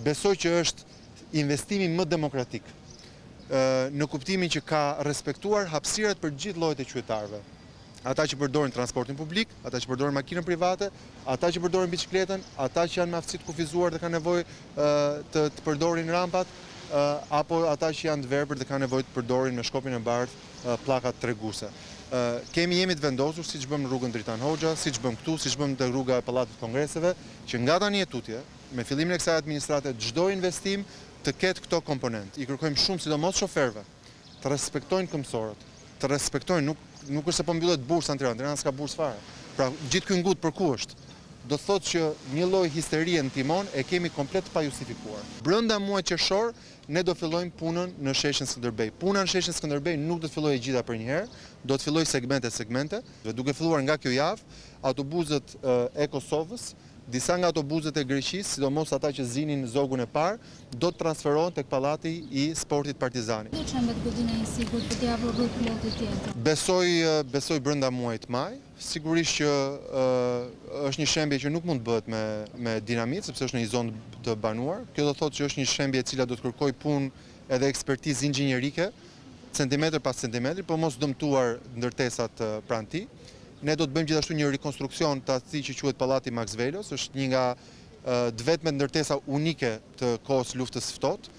Besoj që është investimi më demokratik, në kuptimin që ka respektuar hapësirat për gjithë llojet e qytetarëve. Ata që përdorin transportin publik, ata që përdorin makinën private, ata që përdorin biçikletën, ata që janë me aftësi të kufizuar dhe kanë nevojë të të përdorin rampat, apo ata që janë të verbër dhe kanë nevojë të përdorin me shkopin e bardhë pllakat treguese. Kemi jemi të vendosur, siç bëmë në rrugën Dritan Hoxha, siç bëmë këtu, siç bëmë te rruga e Pallatit të Kongreseve, që nga tani e tutje, me fillimin e kësaj administrate, çdo investim të ketë këto komponentë. I kërkojmë shumë sidomos shoferëve të respektojnë këmbësorët, të respektojnë, nuk nuk është se po mbyllet bursa në Tiranë, Tirana s'ka bursë fare. Pra, gjithë ky ngut për ku është? Do të thotë që një lloj histerie në timon e kemi komplet të pajustifikuar. Brenda muajit qershor ne do fillojmë punën në sheshin Skënderbej. Puna në sheshin Skënderbej nuk do të fillojë e gjitha përnjëherë, do të fillojë segmente segmente, dhe duke filluar nga kjo javë, autobusët e Kosovës, disa nga autobusët e Greqisë, sidomos ata që zinin Zogun e parë, do të transferohen tek pallati i sportit Partizani. Do të shembet godina e sigurt për t'i hapur rrugë lotit tjetër? Besoj, besoj brenda muajit maj. Sigurisht që është një shembje që nuk mund të bëhet me me dinamit, sepse është në një zonë të banuar. Kjo do thotë që është një shembje e cila do të kërkojë punë edhe ekspertizë inxhinierike, centimetër pas centimetri, po mos dëmtuar ndërtesat pranë tij. Ne do të bëjmë gjithashtu një rikonstruksion të atij që quhet Pallati Max Velos, është një nga të vetmet ndërtesa unike të kohës luftës së ftohtë.